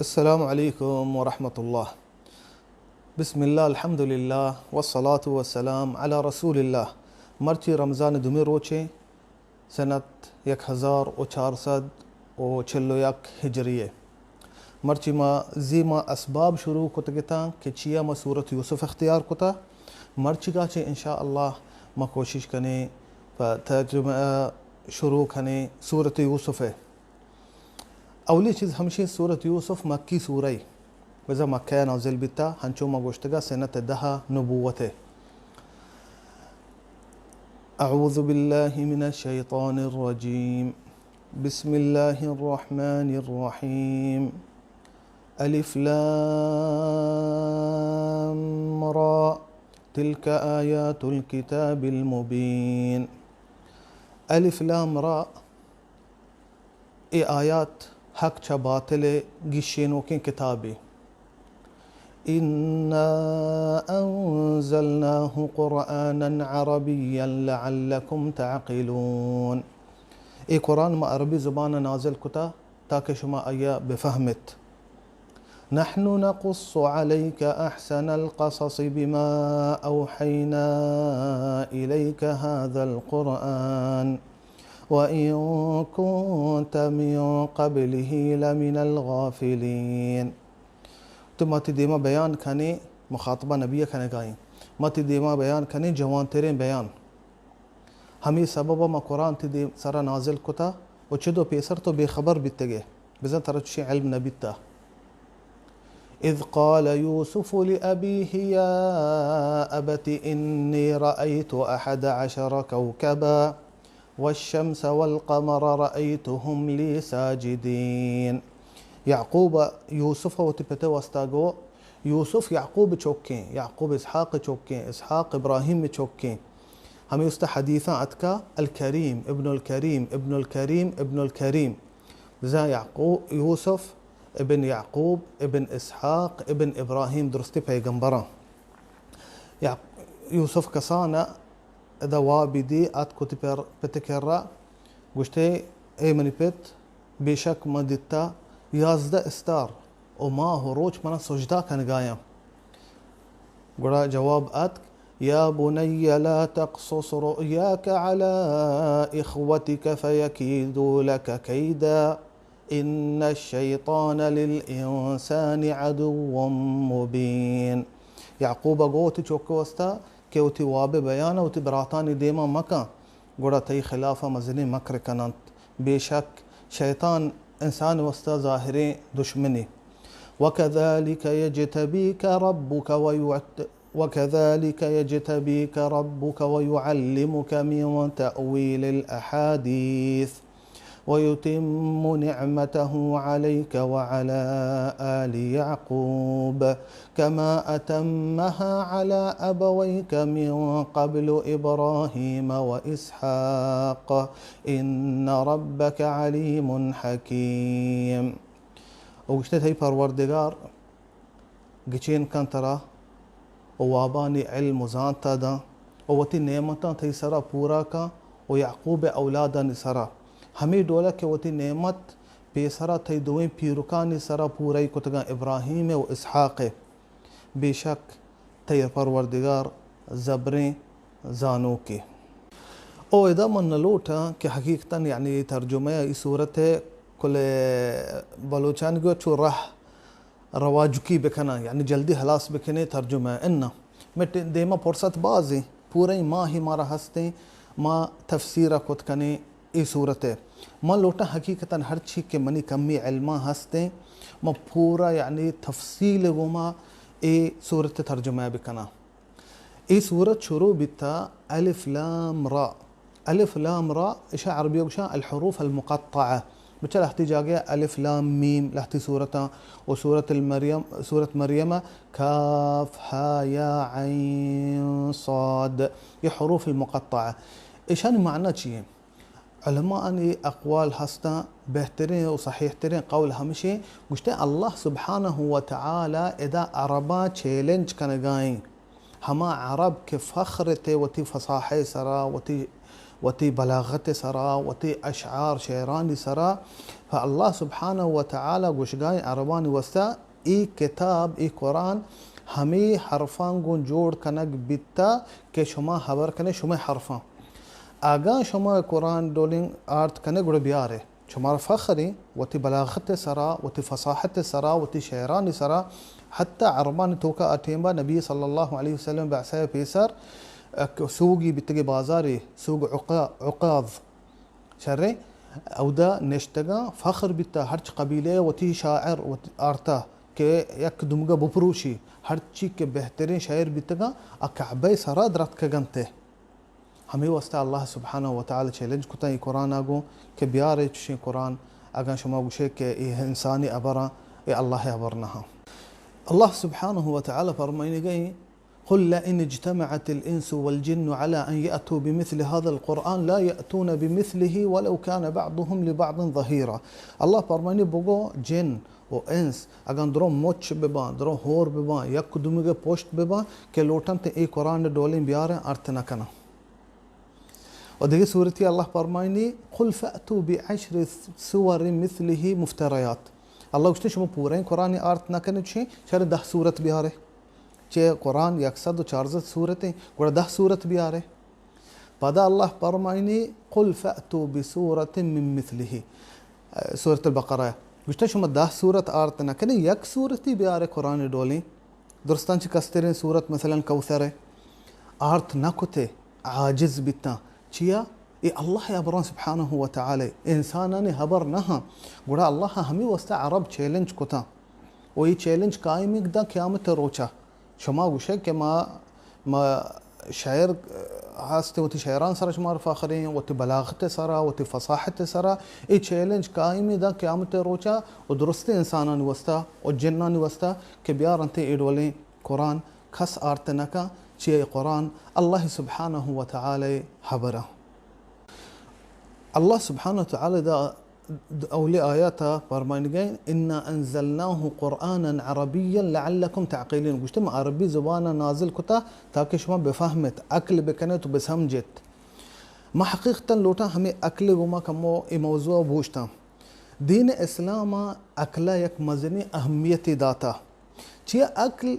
السلام علیکم ورحمۃ اللہ۔ بسم اللہ، الحمدللہ، والصلاة والسلام علی رسول اللہ۔ مرچی رمضان دومی روچیں، سنت یک ہزار و چار سد و چل و یک ہجری ء۔ مرچی ما زی ما اسباب شروع کتگتاں کہ چیا ما سورت یوسف اختیار کتا۔ مرچیگا چہ انشاءاللہ ما کوشش کنیں پہ ترجمہ شروع کنیں سورت یوسف ء۔ اولی چیز ہمشی، سورت یوسف مکی سورہ ء، بزاں مکہ ء نازل بیتا، ہنچو ما گوشتگا سنت دہ ء نبوت ء۔ اعوذ باللہ من الشیطان الرجیم۔ بسم اللہ الرحمن الرحیم۔ الف لام را۔ تلک آیات الکتاب المبین۔ الف لام را۔ اے آیات حق چہ باطل ء گیشینوکیں کتابے۔ انا انزلناہ قرآنا عربیا لعلکم تعقلون۔ اے قرآن ما عربی زبان ء نازل کتا تاکہ شما آئی ء بفہمت۔ نحن نقص عليك أحسن القصص بما أوحينا إليك هذا القرآن وإن كنت من قبله لمن الغافلين۔ تو ما تئی دیما بیان کنیں، مخاطبہ نبی ء کنگائیں، ما تئی دیما بیان کنیں جوانتریں بیان۔ ہمے سبب ء ما قرآن تئی دیم سرا نازل کتا و چد و پیسر تو بے خبر بیتگے، بزاں ترا چشیں علم نہ بیتا۔ اذ قال یوسف لأبیہ یا ابت انی رأیت احد عشر کوکبا والشمس والقمر رأیتهم لی ساجدین۔ یعقوب ء یوسف ء وتی پت ء واستا گو، یوسف یعقوب ء چکیں، یعقوب اسحاق ء چکیں، اسحاق ابراہیم ء چکیں۔ ہمے است ء حدیثاں اتکا الکریم ابن الکریم ابن الکریم ابن الکریم۔ بزاں یعقوب، یوسف ابن یعقوب ابن اسحاق ابن ابراہیم درستیں پیغمبراں۔ یعق-، یوسف کسان ء ادا وابی دی اتک وتی پر-، پت ء کرا گوشتے، اے منی پت، بے شک من دیتا یازدہ استار و ماہ و روچ منا سجدہ کنگایاں۔ گڑا جواب اتک، یا بنی لا تقصص رؤیاک علی اخوتک فیکیدوا لک کیدا۔ ان الشیطان للانسان عدو مبین۔ یعقوب ء گو وتی چک ء واستا کہ وتی واب ء بیان ء وتی براتانی دیما مکن، گڑا تئی خلاف ء مزنیں مکر کن انت۔ بے شک شیطان انسان ء واستا ظاہریں دشمنے۔ وکذلک یجتبیک ربک ویعت-، وكذلك يجتبيك ربك ويعلمك من تأويل الأحاديث ويتم نعمته عليك وعلى آل يعقوب كما أتمها على أبويك من قبل إبراهيم وإسحاق إن ربك عليم حكيم۔ و گوشتے، تئی پروردگار گچین کن ترا و وابانی علم و زانت ء داں و وتی نعمتاں تئی سرا پورا کن و یعقوب ء اولادانی سرا ہمے ڈول ء کہ وتی نعمت پیسرا تئی دوئیں پیرکانی سرا پورئی کتگاں، ابراہیم ء و اسحاق ء۔ بے شک تئی پروردگار زبریں زانوکے۔ او ادا من نہ لوٹاں کہ حقیقتاً یعنی اے ترجمہ ء اے سورت ء کل بلوچانی گوں چو راہ رواجکی بکناں، یعنی جلدی ہلاس بکنیں ترجمہ ء۔ اناں، مئے ٹ-، دیما فرصت بازیں، پوریں ماہے مارا ہستیں، ما تفسیر ء کت کنیں اے سورت ء۔ من لوٹاں حقیقتاً ہرچی کہ منی کمی علماں ہستیں، من پورا یعنی تفصیل ء گوما اے سورت ء ترجمہ ء بکناں۔ اے سورت شروع بیتا الف لام را۔ الف لام را، اشا عربی گوشاں الحروف المقطعہ۔ بچا لہتی جاگہ الف لام میم، لہتی سورتاں، و سورت المریم، سورت مریم، کاف، ہا، یا، عین، صاد۔ یہ حروف المقطعہ۔ اشانی معنی چی ہیں؟ علماءانی اقوال ہستاں، بہتریں و صحیح تریں قول ہمشیں، گوشتے اللہ سبحانہ و تعالی ادا عرباں چیلنج کنگائیں، ہما عرب کہ فخر تے وتی فصاحہ سرا، وتی، وتی بلاغت سرا، وتی اشعار شعرانی سرا، پہ اللہ سبحانہ و تعالی گوشگائیں عربانی واسطہ اے کتاب، اے قرآن ہمے حرفاں گوں جوڑ کنگ بیتا کہ شما ہبر کنے شمئے حرفاں۔ اگاں شما قرآن ڈولیں آرت کنے گڑا بیارے۔ شمارا فخریں وتی بلاغت سرا، وتی فصاحت سرا، وتی شعرانی سرا، حتی عربانی توکا آ ٹیمبا نبی صلی اللہ علیہ وسلم بعثہ پیسر اک سوگی بیتگے بازارے، سوگ عقا-، عقاظ۔ شریں، اودا نشتگاں فخر بیتا، ہرچ قبیلہ وتی شاعر وتی آرتا کہ یک دمگا بپروشی، ہرچی کہ بہترین شاعر بیتگاں، آ کعبہ سرا درتکگنتے۔ ہمے واسطہ اللہ سبحانہ و تعالی چیلنج کتا اے قرآن آ گوں کہ بیارے چشیں قرآن، اگاں شما گوشے کہ اے انسانی ابراں، اے اللہ ابر نہ۔ اللہ سبحانہ و تعالی فرمائنگئیں، قل لئن اجتمعت الانس والجن على ان يأتوا بمثل هذا القرآن لا يأتون بمثله ولو كان بعضهم لبعض ظهيرا۔ اللہ فرمانی، بگو جن و انس اگاں درو مچ بباں، درو ہور بباں، یک دومیگ پشت بباں کہ لوٹنت اے قرآن ڈولیں بیاریں، ارت نہ کناں۔ و دگہ سورتی اللہ فرمائنی، قل فأتوا بعشر سور مثله مفتريات۔ اللہ گوشتے شما پوریں قرآن آرت نہ کنے چی، شر دہ سورت بیارے۔ چہ قرآن یک سد و چارزد سورتیں، گڑا دہ سورت بیارے۔ پدا اللہ فرمائنی، قل فأتوا بسورة من مثله۔ سورة البقرہ۔ گوشتے شما دہ سورت آرت نہ کنے، یک سورتی بیارے قرآن ڈولیں۔ درستاں چہ کستریں سورت مثلاً کوثر ء آرت نہ کت ء عاجز بیتاں۔ چیا؟ اے اللہ ء ہبراں سبحانہ و تعالی، انسانانی ہبر نہ ہاں۔ گڑا اللہ ء ہمے واسطہ عرب چیلنج کتاں و اے چیلنج قائم انت داں قیامت ء روچا۔ شما گوشے کہ ما، ما شاعر ہست وتی شاعران سر شمار فخریں، وتی بلاغت سرا، وتی فصاحت سرا، اے چیلنج قائم انت داں قیامت ء روچا و درستیں انسانانی واسطہ و جنانی واسطہ کہ بیار انت اے ڈولیں قرآن کس آرت نہ کن، چیا اے قرآن اللہ سبحانہ و تعالی ہبرا۔ اللہ سبحانہ و تعالی دا اولی آیاتا پرمائنگین، انا انزلناہ قرآنا عربیا لعلکم تعقلون۔ گوشتے ما عربی زبانا نازل کتا تاکہ شما بفہمت، عقل بکنت و بسمجھت۔ ما حقیقتاً لوٹاں ہمے عقل گوما کمو اے موضوع بوشتاں۔ دین اسلام ء عقل ء یک مزنیں اہمیتے داتا۔ چیا عقل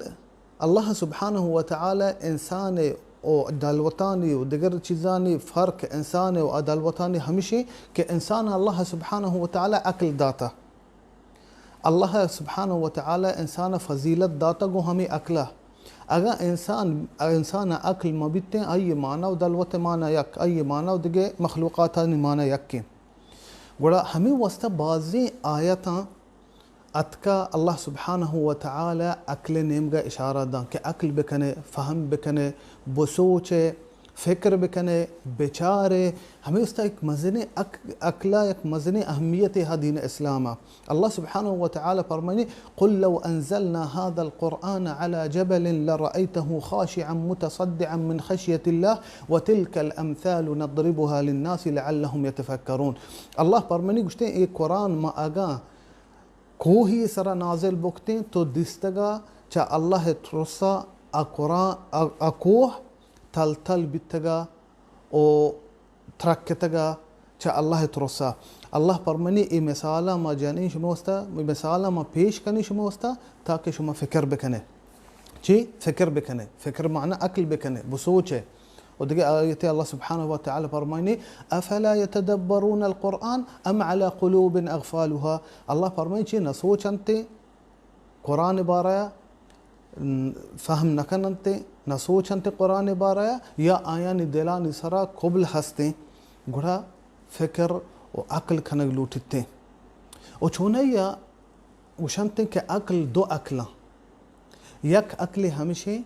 اللہ سبحانہ و تعالی انسان ء و دلوتانی و دگر چیزانی فرق انسان ء و دلوتانی ہمشی کہ انسان ء اللہ سبحانہ و تعالی عقل داتا۔ اللہ سبحانہ و تعالی انسان ء فضیلت داتا گوں ہمے عقل ء۔ اگاں انسان، انسان ء عقل مہ بیتیں، آئی مانا و دلوت مانا یک، آئی مانا و دگہ مخلوقاتانی مانا یکیں۔ گڑا ہمے واسطہ بازیں آیتاں اتکا اللہ سبحانہ و تعالی عقل ء نیمگا اشارہ داں کہ عقل بکنے، فہم بکنے، بسوچے، فکر بکنے، بچارے۔ ہمے واسطہ ایک مزنیں عق-، عقل ء یک مزنیں اہمیت ہے دین اسلام ء۔ اللہ سبحانہ و تعالی فرمائنی، قل لو انزلنا هذا القرآن على جبل لرأيته خاشعا متصدعا من خشية الله وتلك الأمثال نضربها للناس لعلهم يتفكرون۔ اللہ فرمانی گوشتے، اے قرآن ما اگاں کوہی سرا نازل بکتیں تو دیستگا چہ اللہ ترسا آ قرآن، آ، آ کوہ تل تل بیتگا و ترکتگا چہ اللہ ترسا۔ اللہ پرمانی اے مثالا ما جنیں شما واسطہ، اے مثالا ما پیش کنیں شما واسطہ تاکہ شما فکر بکنے۔ چی؟ فکر بکنے۔ فکر معنی عقل بکنے، بسوچے۔ و دگہ آیت اللہ سبحانہ و تعالی فرمائنی، افلا يتدبرون القرآن ام على قلوب اقفالها؟ اللہ فرمائنی چی نہ سوچنتے قرآن بارہ ء، فہم نہ کننتے، نہ سوچنتے قرآن بارہ ء، یا آیانی دلانی سرا قبل ہستیں، گڑا فکر و عقل کنگ لوٹیتیں۔ و چونیا گوشنتیں کہ عقل دو عقلاں، یک عقل ہمشیں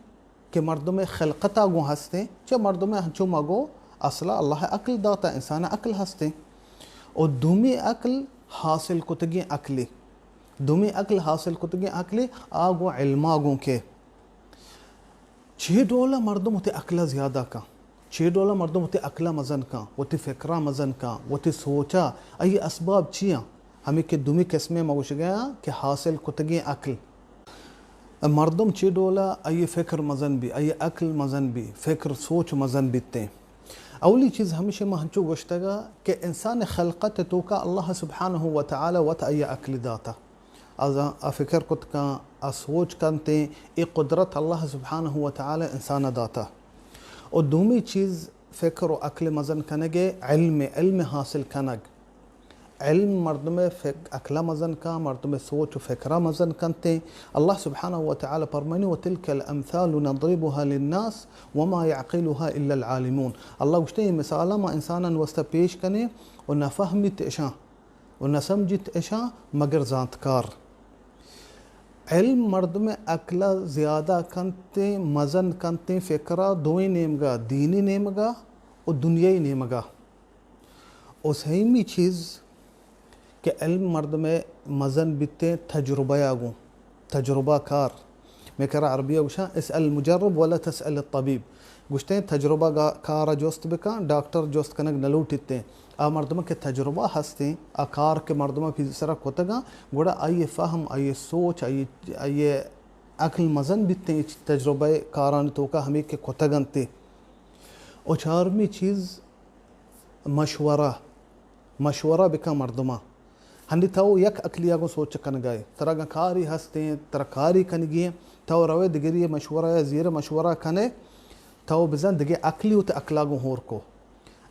کہ مردم خلقتا گوں ہستیں، چہ مردم ہنچو مگو اصلا اللہ عقل داتا، انسان عقل ہستیں۔ و دومی عقل حاصل کتگیں عقلی، دومی عقل حاصل کتگیں عقلی آ گوں علما گوں کہ چے ڈولا مردم وتی عقل زیادہ کن، چے ڈولا مردم وتی عقل مزن کن، وتی فکرا مزن کن، وتی سوچا، ای اسباب چیاں؟ ہمیں کہ دومی قسمیں ما گوشگیاں کہ حاصل کتگیں عقل۔ مردم چے ڈولا آئی فکر مزن بی، آئی عقل مزن بی، فکر سوچ مزن بیتیں۔ اولی چیز ہمیشہ ما ہنچو گوشتگا کہ انسان خلقت توکا اللہ سبحانہ و تعالی وت آئی عقل داتا، آ فکر کت کن، آ سوچ کنتے، اے قدرت اللہ سبحانہ و تعالی انسان داتا۔ و دومی چیز فکر و عقل مزن کنگے، علم، علم حاصل کنگ۔ علم مردم فک-، عقل مزن کا، مردم سوچ و فکر مزن کنتے۔ اللہ سبحانہ و تعالی فرمانی، وتلک الامثال نضربها للناس وما يعقلها الا العالمون۔ اللہ گوشتے، یہ مثال ما انسانان واسطہ پیش کنے و نہ فہمیت اشاں و نہ سمجھت اشاں مگر زانتکار۔ علم مردم عقل زیادہ کنتے، مزن کنتے، فکرہ دوئیں نیمگا، دینی نیمگا و دنیای نیمگا۔ و سیمی چیز کہ علم مردم مزن بیتے تجربہ یا گوں، تجربہ کار۔ میں کرا عربی گوشاں، اسأل المجرب ولا تسأل الطبیب۔ گوشتے تجربہ گا-، کار جست بکن، ڈاکٹر جست کنگ نلوٹیتے۔ آ مردم کہ تجربہ ہستے، آ کار کہ مردم پیسرا کتگا، گڑا آئی فہم، آئی سوچ، آئی، آئی عقل مزن بیتے تجربہ کاران توکا ہمیں کہ کتگنتے۔ و چارمی چیز مشورہ، مشورہ بکن مردماں۔ ہنی تو یک عقلیا گوں سوچ کنگائے، ترا گاں کاری ہستیں، ترا کاری کنگی ہیں، تو روے دگری مشورہ یا زیر مشورہ کنے، تو بزن دگے عقلی وت عقلا گوں ہور کو۔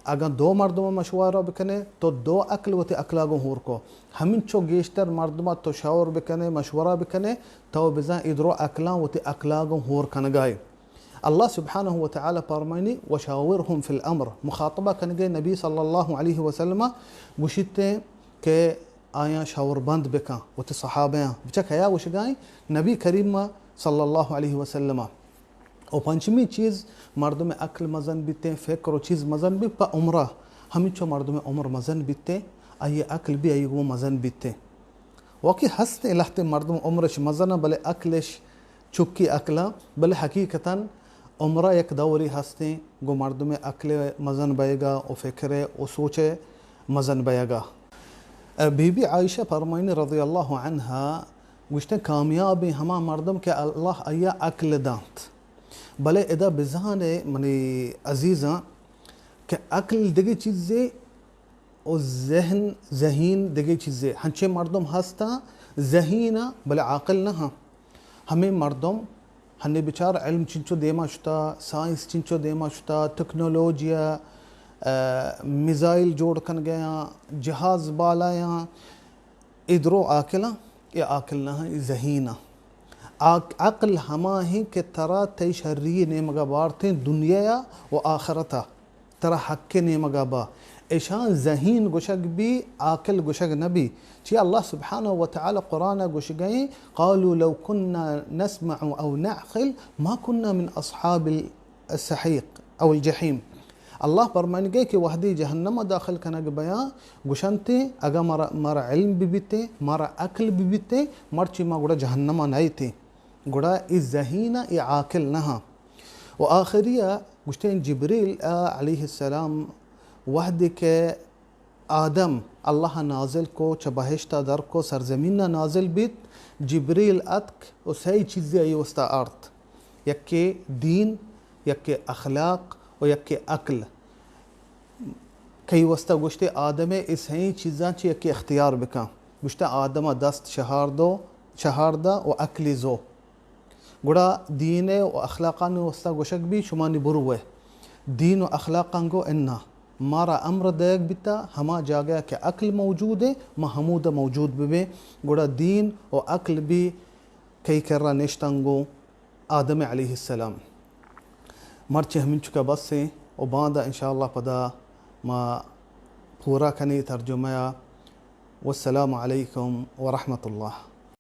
اگاں دو مردم مشورہ بکنے، تو دو عقل وت عقلا گوں ہور کو۔ ہمینچو گیشتر مردماں تو شور بکنے، مشورہ بکنے، تو بزن ادرو عقلاں وت عقلا گوں ہور کنگائے۔ اللہ سبحانہ و تعالی فرمائنی، وشاورهم في الامر، مخاطبہ کنگے نبی صلی اللہ علیہ وسلم گوشیتے کہ آیاں شاور بند بکن، وتی صحابیاں۔ بچہ کیا گوشگائیں؟ نبی کریم صلی اللہ علیہ وسلم۔ و پنچمی چیز، مردم عقل مزن بیتے، فکر و چیز مزن بی، پہ عمرہ، ہمینچو مردم عمر مزن بیتے، آئی عقل بی آئی گوں مزن بیتے۔ واقعی ہستیں لہتے مردم عمرش مزن، بلے عقلش چکی عقل، بلے حقیقتاً عمرہ یک دوری ہستیں گوں مردم عقل مزن بئیگا و فکر و سوچ مزن بئیگا۔ بی بی عائشہ فرمائنی رضی اللہ عنہا گوشتیں، کامیابیں ہما مردم کہ اللہ آیا عقل دانت۔ بلے ادا بزانے منی عزیزاں کہ عقل دگہ چیزے و ذہن، ذہین دگہ چیزے۔ ہنچیں مردم ہستاں ذہین آں، بلے عاقل نہ آں۔ ہمے مردم ہنی بچار علم چنچو دیما شتا، سائنس چنچو دیما شتا، تکنالوجی ء، ء، میزائل جوڑ کنگیاں، جہاز بالایاں، اے درو عاقلاں، اے عاقل نہ آں، اے ذہین آں۔ عق-، عقل ہما ہیں کہ ترا تئی شری نیمگا بارتیں دنیا و آخرتا۔ ترا حق نیمگا با۔ اشان ذہین گوشگ بی، عاقل گوشگ نبی۔ چی اللہ سبحانہ و تعالی قرآن گوشگئیں، قالوا لو كنا نسمع او نعقل ما كنا من اصحاب السحیق او الجحیم۔ اللہ فرمائنگئے کہ وہدی جہنم داخل کنگ بیاں، گوشنتے اگا مارا، مارا علم ببیتے، مارا عقل ببیتے، مرچی ما گڑا جہنم نئیتے۔ گڑا اے ذہین اے عاقل نہ آں۔ و آخری ء گوشتیں جبریل ء علیہ السلام وہدے کہ آدم اللہ ء نازل کو، چہ بہشت ء در کو، سرزمین ء نازل بیت، جبریل اتک و سئے چیزے آئی واسطہ آرت، یکے دین، یکے اخلاق و یکے عقل۔ کئی واسطہ گوشتے آدم ء اے سئیں چیزاں چہ یکے اختیار بکن۔ گوشتہ آدم ء دست شہار دو، شہار دا و عقلی زو۔ گڑا دین ء و اخلاقانی واسطہ گوشگ بی شمانی بروئے۔ دین و اخلاقاں گو انا مارا امر دیگ بیتا، ہما جاگہ کہ عقل موجود ہے، ما ہمود موجود ببیں۔ گڑا دین و عقل بی کئی کرا نشتنگو آدم علیہ السلام۔ مرچی ہمینچکا بس ایں و باندا انشاءاللہ پدا ما پورا کنیں ترجمہ ء۔ والسلام علیکم ورحمۃ اللہ۔